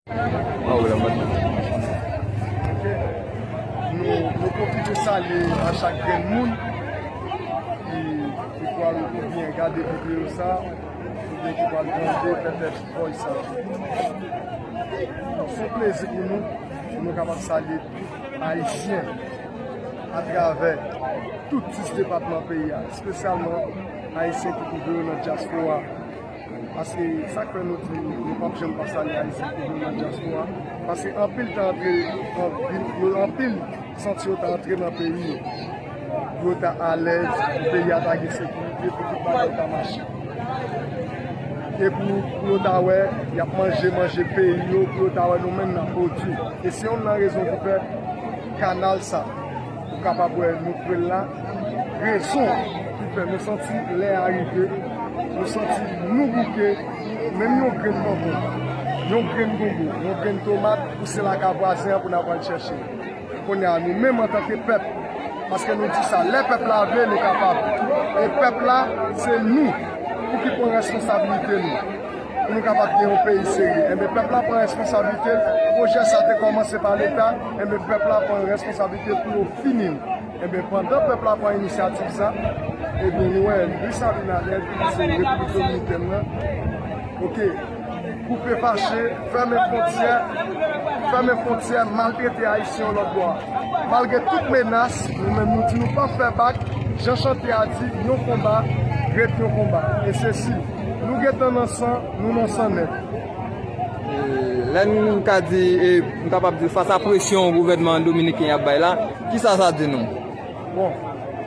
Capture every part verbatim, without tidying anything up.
Nou, nou pwofite salye a chak grenn moun ki, ki pral oubyen gade videyo sa, oubyen ki pral tande petèt vòy sa. Se yon plezi pou nou, pou nou kapab salye tout Ayisyen atravè tout dis depatman peyi a, espesyalman Ayisyen ki twouve yo nan dyaspora. Paske sa k fè nou di nou p ap janm pa salye Ayisyen ki viv nan dyaspora, paske anpil ta antre, anpil, yo, anpil santi yo ta antre nan peyi yo, pou yo ta alèz, pou peyi a ta gen sekirite, pou tout bagay ta mache. E pou, pou yo ta wè, y ap manje, manje peyi yo, pou yo ta wè nou menm n ap pwodui. E se youn nan rezon ki fè kanal sa, ou kapab wè nou kwè l la, rezon ki fè nou santi lè a rive, nou santi nou bouke, menm yon grenn bonbon, yon grenn gongo, yon grenn tomat, pou se lakay vwazen an pou n ap al chèche. Kounye a, nou menm antanke pèp, paske nou di sa, lè pèp la vle, nou kapab. E pèp la, se nou, pou ki pran responsablite nou. Pou nou kapab gen yon peyi serye. Enben, pèp la pran responsablite l. Pwojè sa te kòmanse pa Leta. Enben, pèp la pran responsablite l pou yo fini l. Enben, pandan pèp la pran inisyativ sa, enben, nou wè Luis Abinader ki se Repiblik Dominikèn nan, oke, koupe fache, fèmen fwontyè, fèmen fwontyè, maltrete Ayisyen yon lòt bò a. Malgre tout menas, nou menm nou di nou p ap fè bak, jan chante a di, yon konba ret yon konba. E se si nou gentan nan san, nou nan san nèt. E, lè n ka di, e, m kapab di, fas a presyon gouvènman dominiken ap bay la, kisa sa di nou? Bon,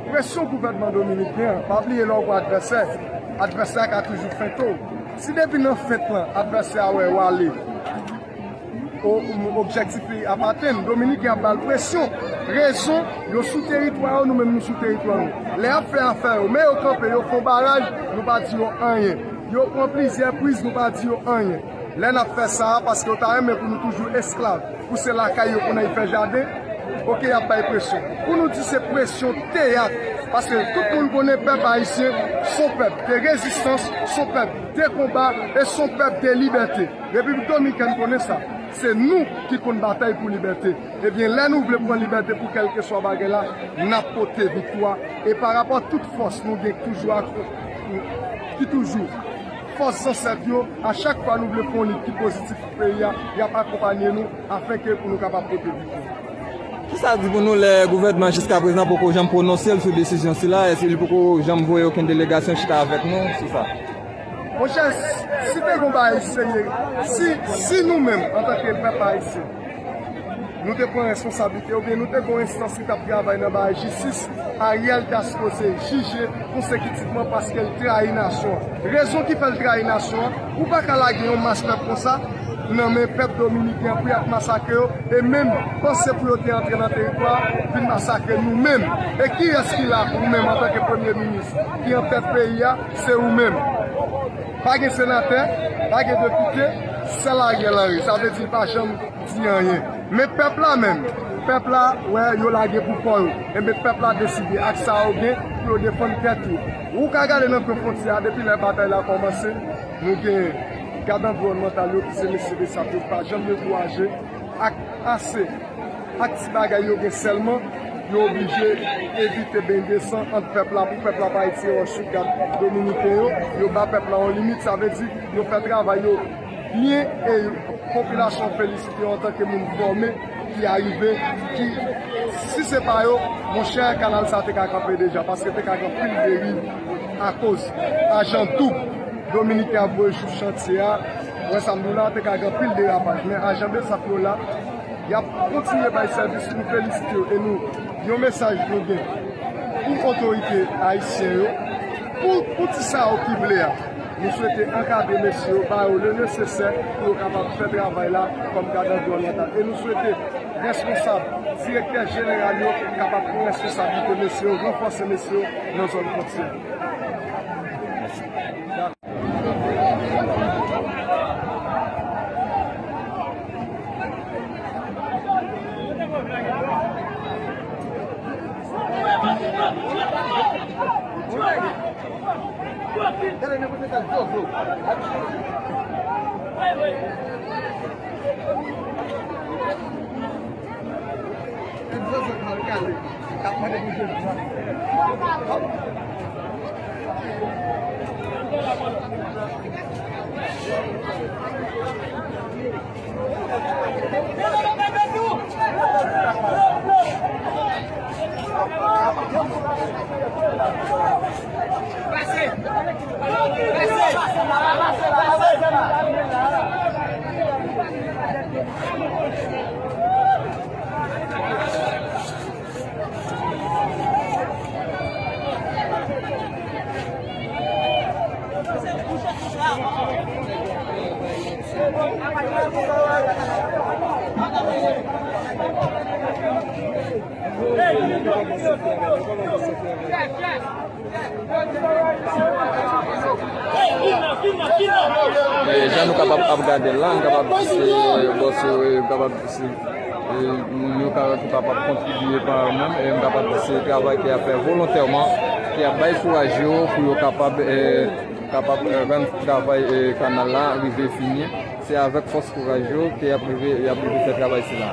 presyon gouvènman dominiken an, pa bliye lè w pran advèsè, advèsè a ka toujou fente w. Si depi nan fent lan, advèsè a wè w ale, o-, objektif li ap atenn, dominiken ap ba l presyon. Rezon, yo sou teritwa yo, nou menm nou sou teritwa nou. Lè y ap fè afè yo, men yo kanpe, yo fè yon baraj, nou pa di yo anyen. Yo pran plizyè priz, nou pa di yo anyen. Lè n ap fè sa a, paske yo ta renmen pou nou toujou esklav, pou se lakay yo pou n al fè jaden, oke, y ap bay presyon. Pou nou di se presyon teyat, paske tout moun konnen pèp ayisyen se yon pèp de rezistans, se yon pèp de konba, e se yon pèp de libète. Repiblik Dominikèn konnen sa. Se nou ki konn batay pou libète. Ebyen, lè nou vle pran libète pou kèlkeswa bagay la, n ap pote viktwa. E pa rapò tout fòs nou gen toujou ak, ki toujou fòs zansèt yo, a chak fwa nou vle fè yon lit ki pozitif pou peyi a, y ap akonpanye nou afenke pou nou kapab pote viktwa. Kisa di pou nou lè gouvènman jiskaprezan poko janm pwononse l sou desizyon sila, èske li poko janm voye okenn delegasyon chita avèk nou sou sa? Monchè, si te gon bagay serye, si, si nou menm, antanke pèp ayisyen, nou te pran responsablite, oubyen nou te gon enstans ki t ap travay nan bagay jistis, Ariel ta sipoze jije konsekitivman paske l trayi nasyon an. Rezon ki fè l trayi nasyon an, ou pa ka lage yon mas pèp konsa nan men pèp dominiken an pou y ap masakre yo, e menm panse pou yo te antre nan teritwa a, vin masakre nou menm. E kiyès ki la, ou menm, antanke premye minis, ki an tèt peyi a, se ou menm. Pa gen senatè, pa gen depite, sèl Ariel Henry. Sa vle di l pa janm di anyen. Men pèp la menm, pèp la, wè, yo lage pou kò yo. Enben, pèp la deside ak sa yo gen pou yo defann tèt yo. Ou ka gade nan pen fwontyè a, depi lè batay la kòmanse, nou gen gad anviwònmantal yo ki se mesye Besap yo ki pa janm dekouraje ak ase ak ti bagay yo gen sèlman, yo oblije evite benyen san ant pèp la pou pèp la pa retire wòch sou gad dominiken yo. Yo ba pèp la yon limit, sa vle di yo fè travay yo byen e popilasyon an felisite yo antanke moun fòme ki arive, ki, si se pa yo, monchè, kanal sa te ka kanpe deja, paske te ka gen anpil deriv akoz ajan doub dominiken ap voye sou chantye a. Wè sa m di w la, te ka gen anpil derapaj, men ajan Besap yo la, y ap kontinye bay sèvis, nou felisite yo e nou, yon mesaj nou gen pou otorite ayisyen yo, pou, pou ti sa yo ki vle a. Nou swete ankadre mesye yo, ba yo le nesesè pou yo kapab fè travay la kòm gad anviwònmantal. E nou swete responsab, direktè jeneral yo kapab pran responsablite mesye yo, ranfòse mesye yo nan zòn fwontyè. E, jan nou kapab ap gade la, nou kapab di se bòs yo, e, kapab di se, e, moun yo ka, ki kapab kontribye pa yo menm, e, nou kapab di se travay ke y ap fè volontèman, ke y ap bay kouraj yo pou yo kapab, e, kapab, e, rann travay, e, kanal la rive fini. Se avèk fòs kouraj yo ke y ap rive, y ap rive fè travay sila.